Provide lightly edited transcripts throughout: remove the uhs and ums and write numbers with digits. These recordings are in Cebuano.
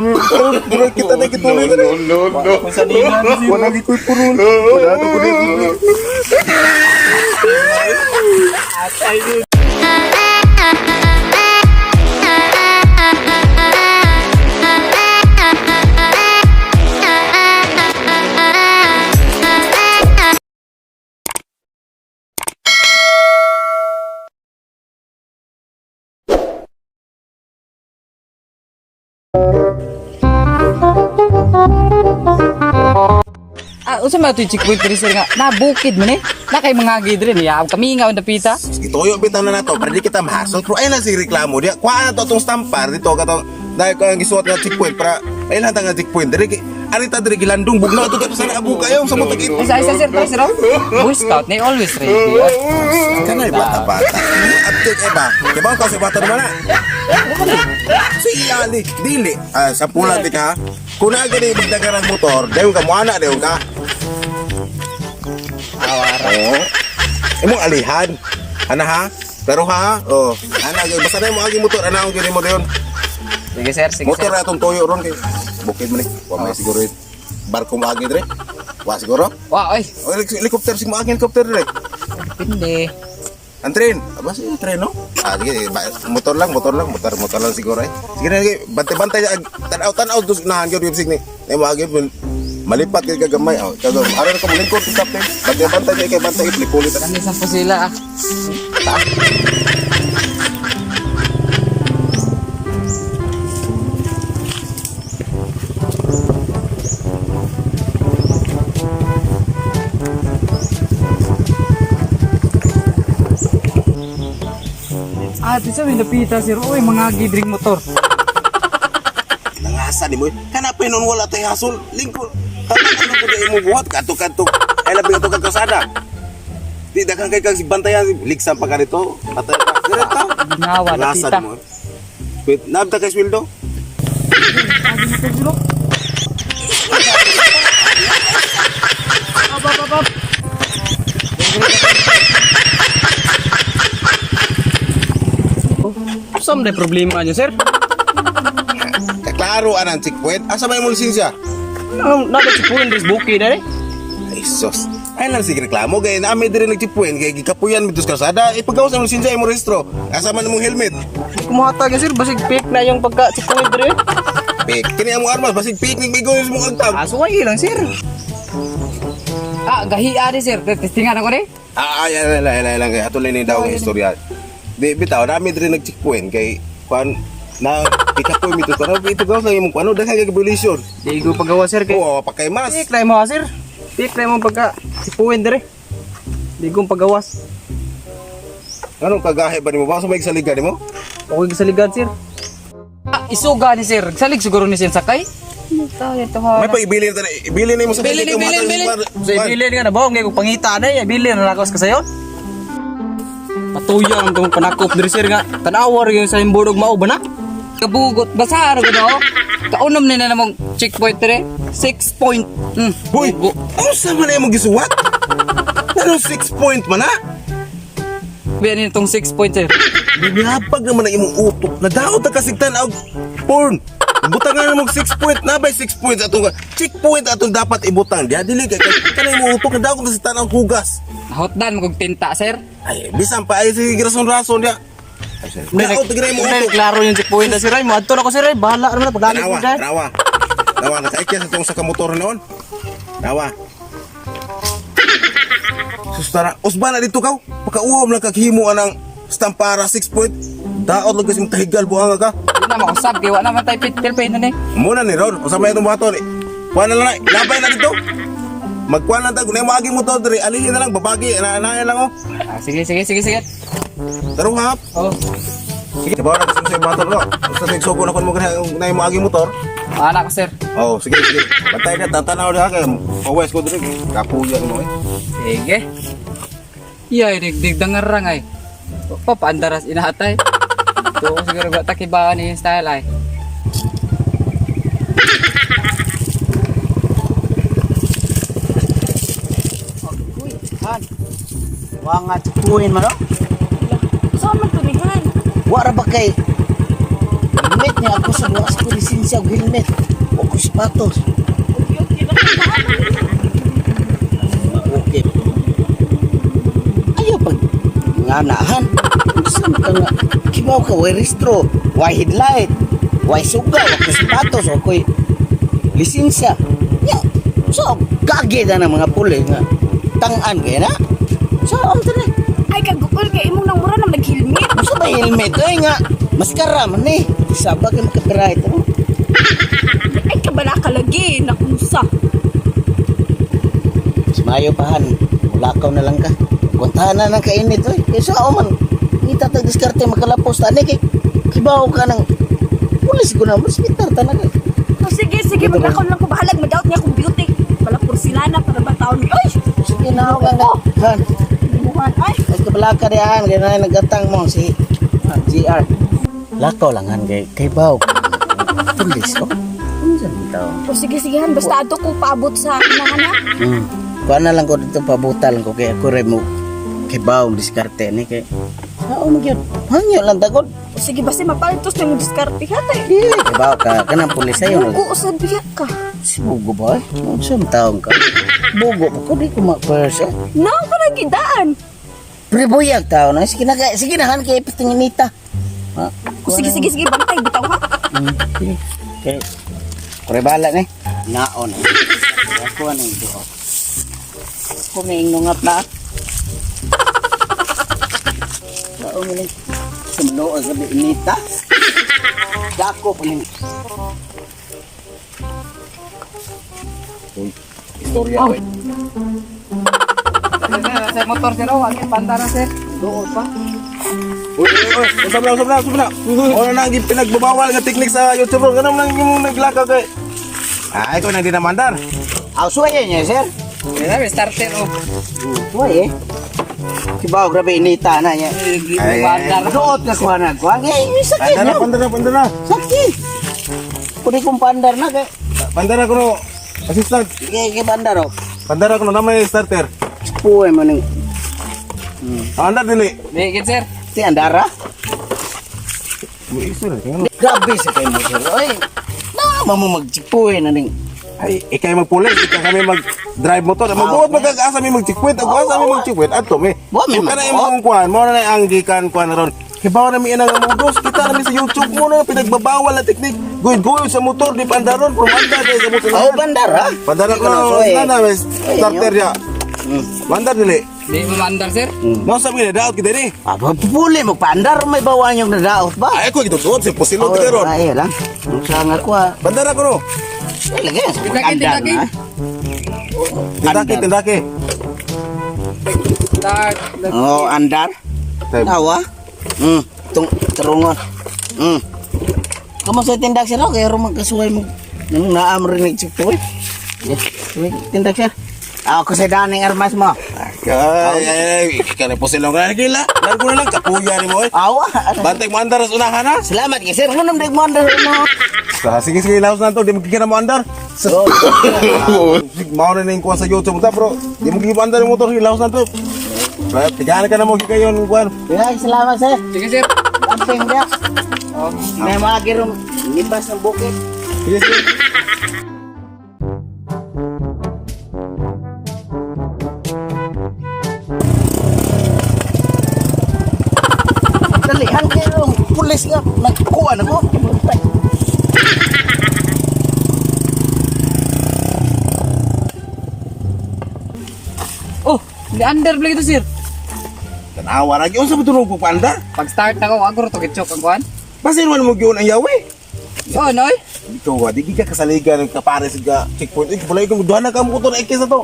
Purol kita na gituloy na. No, no, no. Kung sa ningan, sir. Wala gito'y purol. Wala na ko dito. Ah, unsa man ito'y checkpoint diri sir nga? Nabukid man eh. Na kay mga gidre niya. Kami nga ang dapita. Gituyo bitaw na nato para di kita mahasol. Pero ay na si reklamo diya. Kuha na to atong stampar dito katong dahil ko ang gisuot nga checkpoint para ay lang nga checkpoint diri. Arita diri gilandong bugnaw to kay sana abu kayo sa mo tagit. Isa isa sir, to sir. oh. Boy Scout ni always ready. Ah. Kanay bata bata. Update eh ba? Kay ba ka sa bata naman na? Si Ali, dili. Ah, sa pula ti ka. Kung naa gani magdagarang motor, dayon ka moana dayon ka. Awara. Oo. Imong alihan. Ana ha? Pero ha? Oh, ana basta na mo agi motor, ana ang gani mo dayon. Sige sir, sige Motor sir. na atong toyo ron kay bukid man ni. Wa may siguro yun. Barko mo agi dire. Wa siguro. Wa oy, O helicopter sig mo agi helicopter dire. pindi. Ang train. Aba sige train no. Ah sige motor lang, motor lang, motor motor lang siguro eh. Sige na sige, bantay-bantay tanaw tanaw dos unahan gyud sig ni. Nay mo agi malipat kay kagamay. Oh, kagam. Aron ko mulingkod sa captain. Bantay-bantay kay bantay iplikuli ta. Kani sa pusila ah. Ah, di sa may napita sir. Uy, mga gidring motor. Nangasa ni mo. Kana pa noon wala tay hasol. Lingkod. Tanan ano ko di mo buhat kadto-kadto. Ay labi kadto kadto sada. Di daghang kay kag bantayan ligsan pa ka nito. Patay pa. Direkta. Ginawa, Nangasa napita. ni mo. Wait, nabta kay sweldo. Saan may problema niyo, sir? Kaklaro anang checkpoint. Asa may mo lisensya? Ano, nada checkpoint diri sa bukid eh. Ay sus. Ay lang sige reklamo kay na may diri nag-checkpoint kay gikapuyan mi sa kalsada. Ipagawas ang lisensya imo rehistro. Asa man imong helmet? Kumuhatag sir, basig fake na yung pagka checkpoint diri. Pik. Kini ang armas basig picnic may gawin mo agtag. Ah, suway lang, sir. Ah, gahia ni sir. Testingan ako ni. Ah, ay, ay, ay, ay, ay, lang kay ato lang ni daw ang istorya. Di bitaw nami diri nag-checkpoint kay kuan na ikapoy mi to pero ito gawas lang imong kuano daghan kay violation. Di ko pagawa, sir, kay Oo, pakay mas. fake na mo, sir. Fake na mo pagka checkpoint diri. Di ko pagawas. Anong kagahe ba nimo? Ba sa may saligan nimo? Okay sa ligad, sir. Ah, isuga ni sir. Salig siguro ni sir sakay. Ito, ito ha. May pa ibilin ta ibilin nimo sa Bilin, bilin, bilin. Sa ibilin nga na ba, ngay kong pangita na eh, ibilin na lakos ka sayo. Patuyang tong panakop diri sir nga. Tanawa rin yung sa imbodog mao ba na? Kabugot basa ra gud oh. Kaunom ni na namong checkpoint dire. 6 point. Hoy, Bugo. unsa man imong gisuwat? Anong 6 point man ha? Biyan ni itong 6 point sir. Binabag naman ang imong utok. Nadaot ang kasigtan og porn. Butang nga namong 6 point na by 6 points atong checkpoint atong dapat ibutang. Diha dili kay kanay imong utok nadaot ang kasigtan og hugas. Nahotdan mo kog tinta sir. Ay, bisan pa ay sige rason-rason diya. Daot tigray mo Hindi, utok. klaro yung checkpoint na sir ay. Moadto na ko sir ay. Bahala naman na pagdali ko Nawa, dyan. nawa. Nawa nakaikya sa tong sa kamotor noon. Nawa. Sustara, usba na dito kaw. Pakauhom lang kaghimo anang stampara 6 point. Daot lang kasi tahigal buhanga ka. Di na mausab kay wa naman tay pitil pa ni. Muna ni Ron, usa may itong buhaton eh. Kuha na lang na, labay na dito. Magkuha na tayo, kung na yung motor diri, alihin na lang, babagi, ana lang oh. Ah, sige sige sige sige. Taro hap. Oh. Sige, sabaw na kasi sa motor no. Basta nagsugo na kun mo na yung maaging motor. Ana ko sir. Oh, sige, sige. Bantay na, tatanaw na kay pawes ko diri. Kapuya mo eh. Sige. Iyay digdig dangarang ay. Papaandaras inaatay. Ito ko siguro ba takibaan ni style ay. Uy, Han. Wa nga checkpoint man, no? Saan man to ni Han? Wa ra ba kay? Limit. Niya ako sa mga sa lisensya og helmet. O ko sapatos. Okay, okay lang. Okay. Ayaw pag nga naahan. Saan ka nga? Kibaw ka, way restro, way headlight, way suga, way ko sapatos, o ko'y lisensya. Ya, so, kagi na ng mga puli nga. Tangan kaya na. So, ang tara. Ay, kagukol kay imong nang mura na nag-helmet. Gusto ba helmet? Ay nga, maskara man eh. Saba kayo makapirahit. Ano? Ay, kabala ka lagi. Nakusa. Mas maayo pahan, mulakaw na lang ka. Kuntahan na ng kainit. Oy. Kaya sa man, kita tag diskarte makalapos. Tani kay, kibaw ka ng, pulis ko na, mas bitar talaga. Oh, sige, sige, maglakaw lang ko. Bahalag, madaot niya akong beauty. Bala porselana para ba taon ni. Ay! Sige na ako nga. Han, Limuhan. Ay! ay kabalaka diyan, kaya na nagatang mo si GR. Lakaw lang han kay kay baw. Pulis ko. Unsa man taon? O sige, sige han. Basta ato ko paabot sa inahan ha. Kuha na lang ko dito, pabuta lang ko kay ako rin mo kay baw diskarte ni kay. Sao man gyud? Hangyo lang tagod. O sige, basta mapaltos na yung diskarte ha. Tay. Di kay baw ka kanang pulis ayo. Bugo usad biya ka. Si Bugo ba? Eh? Unsa man taon ka? Bugo pa ko di ko ma-first eh. Nang parang gidaan. Pre buyag taon na. Sige na sige na han kay patinginita. Ha? O sige, sige, sige. Bantay, bitaw ha. Sige. Kay Kore bala ni. Naon. Ako anong duha. Kumiingno nga pa. Naon ni. Sumulo ang gabi inita. Dako pa ni. Istorya oy. Sir, sir, motor sir, oh, ang pandara sir. Doon pa. Uy, uy, uy, usap na, usap na, usap na. Ano na ang pinagbabawal nga teknik sa YouTube bro? Ganun lang yung naglakaw kay. Ah, ikaw na di na mandar. Aw suway niya sir. Sir, may starter oh. Suway eh. Kibaw grabe inita na niya. Ay, Bandar. Duot ka kuha na kuha. Ngay sakit Pandara, no. pandara, pandara. Sakit. Pwede kong pandar na kay. Pandara ko no. Assistant. Kay kay pandar oh. Pandara ko no na may starter. Puwe mo ning Ah, andar dili. Di, gid sir. si andara. May iso na, tingnan mo. Grabe sa kay mo sir. Oy. Na mo magchipuy na ning. Ay, ikay magpulis, ikay kami mag-drive motor. Magbuot magkakaasa mi mag-chikwit, ako asa mi mag-chikwit adto mi. Wa mi Kung kana magbuot. imong kuan, mo na na ang gikan kuan ron. Kibaw na mi inang modus, kita na mi sa YouTube mo na pinagbabawal na teknik. Guyod-guyod sa motor di pandaron, pero andar kay sa motor. Oh, bandara. Pandara ko na, na, may starter ya. Mandar dili. Di mo mandar sir. Mo sa mi daot kita ni. Aba, pupuli mo pandar may bawa yung nadaot ba? Ay ko gitutuot si pusilot ka ron. Ay, lang. Ang sanga ko ah. Bandara ko no. Ay, lagi sa Tindaki, pandar tindaki. na. Tindaki, tindaki. Start. Oh, andar. Tawa. Tung tarungon. Kamo sa tindak sir, kay ro magkasuway mo. Nang naam rin nagchipuy. Tindak sir. Ako sa daning armas mo. Ay, ay, ay, kaya pusilong ka gila. Largo na lang kapuya ni mo. Eh. Awa. Bantay mo andar sa unahan ha. Salamat kay sir. Ngunam dag mo andar mo. Sa sige sige laos na to, di mo gigina mo andar. Sa mao na ning kuan sa YouTube ta bro. Di mo gigina andar yung motor, laos na to. Ba, tigaan ka na mo gigayon kuan. Yeah, salamat sir. Sige sir. Amping dia. Oh, may mga girom nibas ng bukid. Sige sige. Dalihan kayo. Pulis nga. Nagkuha na ko. Oh, di under bla ito sir. Tanawa ra gyud sa tunog ko paandar. Pag start ako, ako ro to gitsok ang kuan. Basin man mo gyud ang yawi. Oh, noy. Ikaw wa di ka kasaligan ng kapare sa checkpoint. Eh, bulay ko duha na ka mo kuton ikis na to.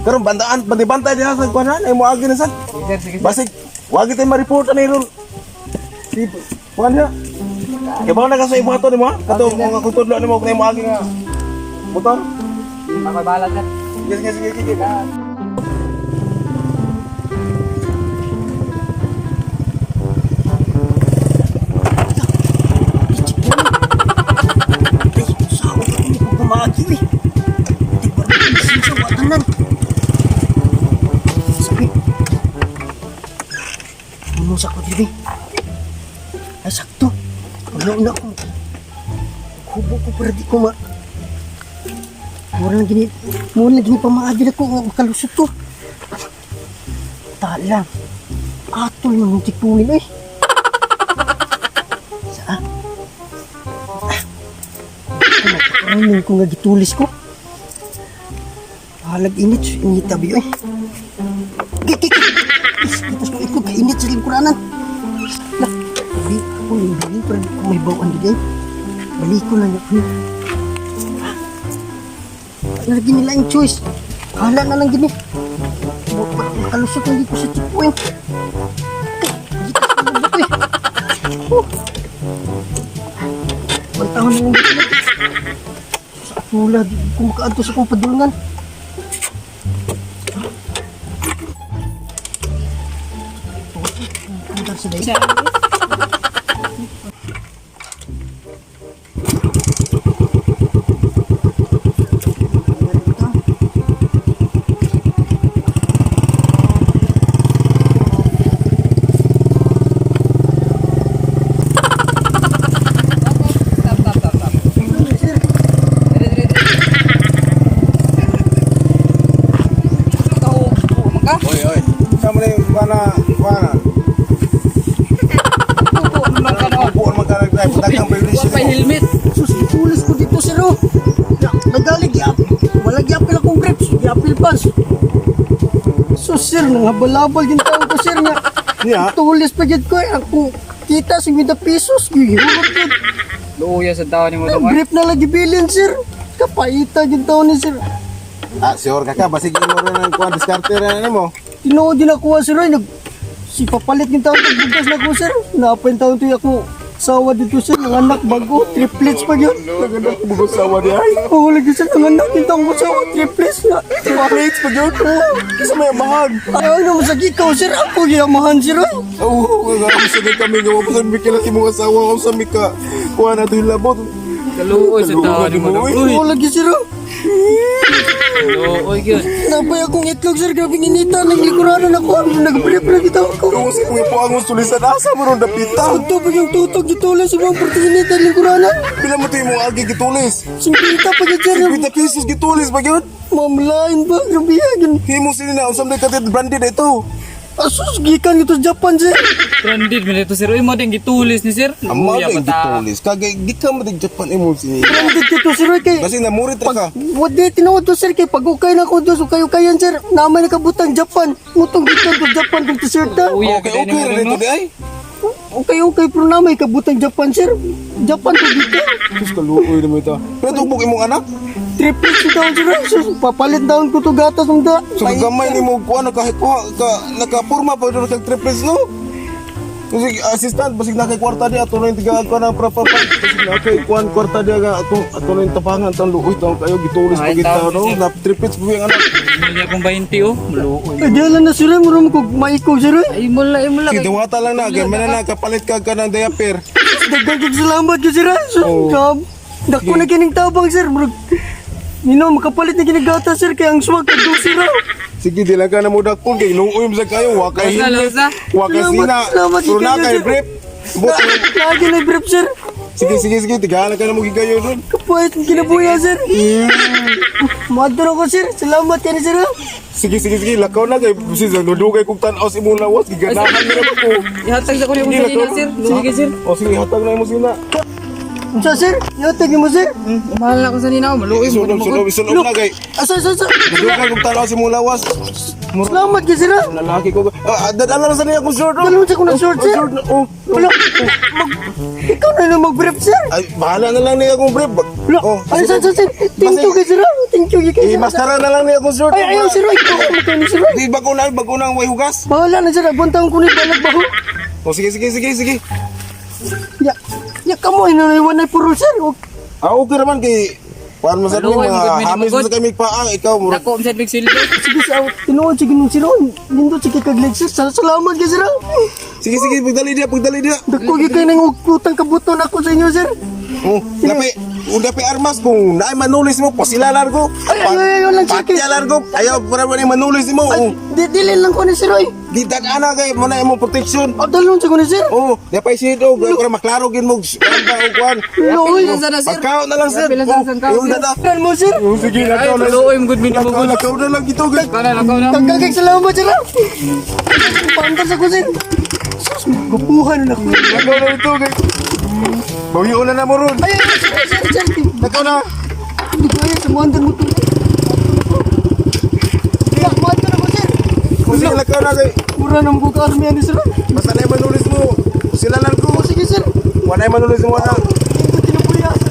Karon bandaan bantay diha sa kuan ay mo agi na sad. Sige sir, sige sir. Basig wag kitay ma-report ani ron. Si kuan niya. Kay ba na ka sa ibuhaton nimo ha? Kato mga kutudlo nimo kung mo agi nga motor. Ako bahala sir. Sige sige sige sige. Ay, sawa ko ini ko gumagi eh. Di ba rin lisensya wa tanan. Sabi. Puno sa ko diri. Ay sakto. Wala na ko. Ko ma. Mura lang gini pamaagi na ko nga makalusot ko. Tala. Atol ng tikunin eh. Sa? Ah. Ko nga gitulis ko. Halag init, init tabi eh. Kik, kik, kik. Kitas mo ikot, kainit sa lingkuranan. Lah, di ako yung bilin, pero di ko may bawaan di eh. Balik ko na niya. Ano lagi nila yung choice? Hala na lang gini. Makalusot lang dito sa checkpoint. Gitas ko lang dito eh. Oh. Pantahon na lang dito. Sa atula, di ko makaadto sa kong padulngan. Andar sa daig. Stop, stop, stop, stop. Dire, dire, dire. Ikaw, man ka? Oy, oy. Sama na yung kuha na, kuha na. Tuto, man ka noon. Buon man ka nag-drive. Daghang violation Wa pa'y mo. helmet. Sus, gitulis ko dito sir oh. Nagalig, wala giapil akong grips, giapil pants. So sir, nanghabalabal din tao ko sir nga. Niya? Tulis pa gid ko eh. Ako kita sa 50 pesos, gihurot gid. Luya sa tao ni mo dong. Brief na lagi bilin sir. Kapaita gid tao ni sir. Ah, sure ka ka. Basig mo rin ang kuha. Diskarte rin mo. Tinuod din ako sir ay nag si papalit yung taon bugas na ko sir. Napay taon to ako sawa dito sir, ng anak bago, triplets pa yun. Naganak mo ba sawa niya? Oo, lagi sir, ng anak yung taon ko sawa, triplets na. Triplets pa yun? Kasi may amahan. Ay, ano mo sa ikaw sir, ako giyamahan sir ay. Oo, nga ako sa kami. Gawa pa sa mikila si mong asawa ko sa mika. Kuha na ito yung labot. Kaluoy sa tao ni mo dong. Uy, Oo, lagi sir. oh. luoy gyud. Napay akong itlog sir, grabe inita, naglikuranan ako, nag-brief na kita ako. Kung sa kuya po ang sulisan, asa mo ron dapita? Ito pa yung tutog gitulis sa mga portinita lingkuranan. Pila mo ito yung mga agi gitulis? 50 pa gid sir. 50 pesos gitulis ba yun? Mamlain ba, grabe yan. Himo sila na, usam na katid branded ito. Asus, gikan ito sa Japan sir. Branded man ito sir. Uy, mo din gitulis ni sir. Ama Luya na pa ta. gitulis. Kagay, di ka mo din Japan imo sini. Branded ito sir, kay. Kasi namurit ra ka. Wadi, tinuod to sir, kay pag ukay na ko dos, ukay-ukayan sir. Namay nakabutang Japan. Mutong gikan to Japan tong t-shirt ha. Luya Okay, ka okay din ra mo dito dong. di ay. Okay, pero namay kabutang Japan sir. Japan to gikan. Sus kaluoy naman ito. Pero tubok imong anak. Triplets to daw sir. Sus, papalit daon ko to gatas mong da. So gamay nimo kuha nakakuha ka nakapurma pa dito kag triplets no. Kasi assistant basig na kay kwarta di ato na yung tigaan ko ng pra pra pra. Basig na kay kuan kwarta di nga ato ato na yung tapangan tang luoy tang kayo gitulis Ay, pa kita tao, no. sir. Na triplets po yung anak. Muli akong 20 oh. Maluoy. Ay, di lang na sir, murong ko maikaw sir. Ay, mula, ay, mula. Sige, diwata lang na. Gamay na na, kapalit ka ka ng diaper. Dagdag kag salamat ko sir. Sus, Oo. gab. Dako na kining tabang sir. Murag Nino, makapalit na kining gatas sir kay ang swag kag sir. Sige, di lang ka na mo dakpon kay luoy mo sa kayo. Wa kay Laos na, helmet. laos na. Wa kay Salamat, sina. salamat, Pero na ikaw, kay sir. brief. Buto. Lagi na brief sir. Sige, sige, sige. Tigaan ka na mo gigayo doon. Kapait ang kinabuya sir. Maduro ko sir. Salamat kani sir. Sige, sige, sige. Lakaw na kay sis nudugay kog tan-aw sa imong lawas. Giganahan ni ra ba ko. Ihatag sa ko ni Sige, mong lakaw sir. Sige, sir. O sige, hatag na imo sina. Unsa sir? Yatag nimo sir? Mahal na akong sanina oh. Maluoy mo. Isulob, isulob, isulob na kay. Asa asa asa. Nudugay kog tan-aw sa imong lawas. Salamat kay sir. Lalaki ko. Ah, dadala na sa niya akong short. oh. Dalawon sa ko na short sir. Short na, oh. Wala. Mag Ikaw na na mag-brief sir. Ay, bahala na lang niya akong brief. Wala. Oh, Ay, sir, sir, sir. Thank you kay sir. Thank you kay Eh, sir. maskara na lang niya akong short. Ay, ayaw sir. Ikaw ka magkano sir. Di bago na, bago na ang way hugas. Bahala na sir. Abon taong ko ni balag baho. O sige, sige, sige, sige. Ya, ya kamo inaniwan ay puro sir. Ah, okay naman kay Kuan mo sa Maluoy, mga magod, may hamis mo magod. sa kami paang ikaw murag Dako, umsad mig silbi. Sige sa tinuod sige nung sir. Nindot sige kag sir. Salamat kay sir. Sige sige pagdali diya, pagdali diya. Dako gyud kay nang utang kabuton ako sa inyo sir. Oh, lapi. Unda pa armas kung naay manulis mo, pasila largo. Ay, ay, ay, ay, lang, sir. Patya largo. Ayaw para ba ni manulis mo. Ay, Oh, di, dili lang ko ni sir, oy. di dag-ana kay mo na imong protection. O, dalon sa ko ni sir. Oh, di pa isid og para maklaro gid mo. Kuan ba og kuan. Lo, oy. Sana sir. Pagkaon na lang sir. Yapil lang Oh, sa sangkaon, yung sir. dada. Kan mo, sir. Oh, sige, Ay, lakaw na. tuloy mo good minimo Lakaw, good. lakaw na lang ito. Gid. Lakaw na, lakaw na. Tagkagay salamat, sir. Ah. Paantar sa ko, sir. Sus, gupuhan na ako. Lakaw na ito. Gid. Bawion na na mo ron. Ay, ay, sir, sir, sir. Lakaw na. Hindi ko ayaw, sumuandan mo to. Kaya, muandan ako, sir. Kung sige, lakaw na kay. Mura na mo ka army, ano, sir. Basta na manulis mo. Sila largo. O, sige, sir. Wala manulis mo na. Hindi tinupuya, sir.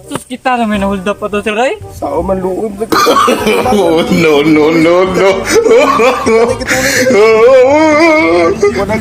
Sus kita na may na-hold up pa to sir ay. Sao man luod. Oh, no, no, no, no. Wala